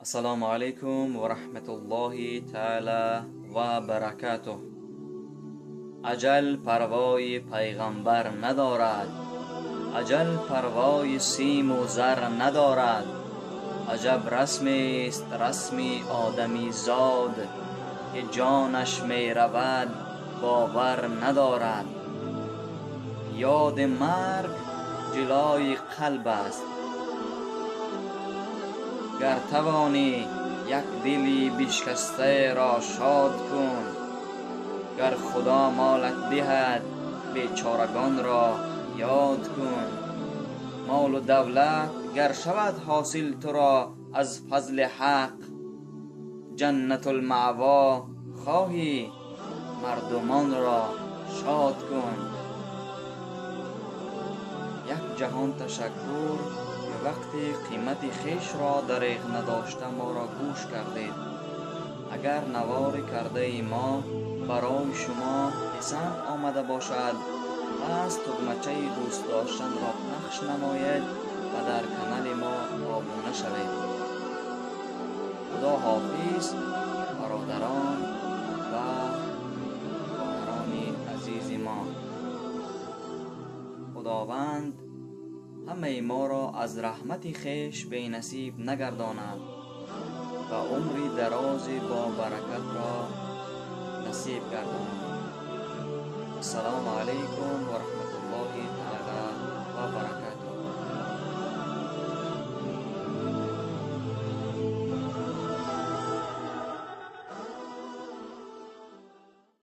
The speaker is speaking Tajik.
Ассалому алайкум ва раҳматуллоҳи таала ва баракатуҳ. Аҷал парвои пайғамбар надорад, аҷал парвои симу зар надорад. Аҷаб расмест расми одамизод, ки ҷонаш меравад бовар надорад. Ёди марг ҷилои қалб аст. Гар тавонӣ як дили бишкастаеро шод кун, гар Худо молат диҳад бечорагонро ёд кун. Молу давлат гар шавад ҳосил туро аз фазли ҳақ, ҷаннатулмаъво хоҳӣ мардумонро шод кун. Як ҷаҳон ташаккур, ки вақти қимати хешро дареғ надошта моро гӯш кардед. Агар навори кардаи мо барои шумо писанд омада бошад, пас тугмачаи дӯст доштанро пахш намоед ва дар канали мо обуна шавед. Худо ҳофиз, бародарон ва хоҳарони азизи мо. Худованд ҳамаи моро аз раҳмати хеш бенасиб нагардонад ва умри дарози бобаракатро насиб гардонад. Ассалому алайкум ва раҳматуллоҳи таала ва баракатуҳ.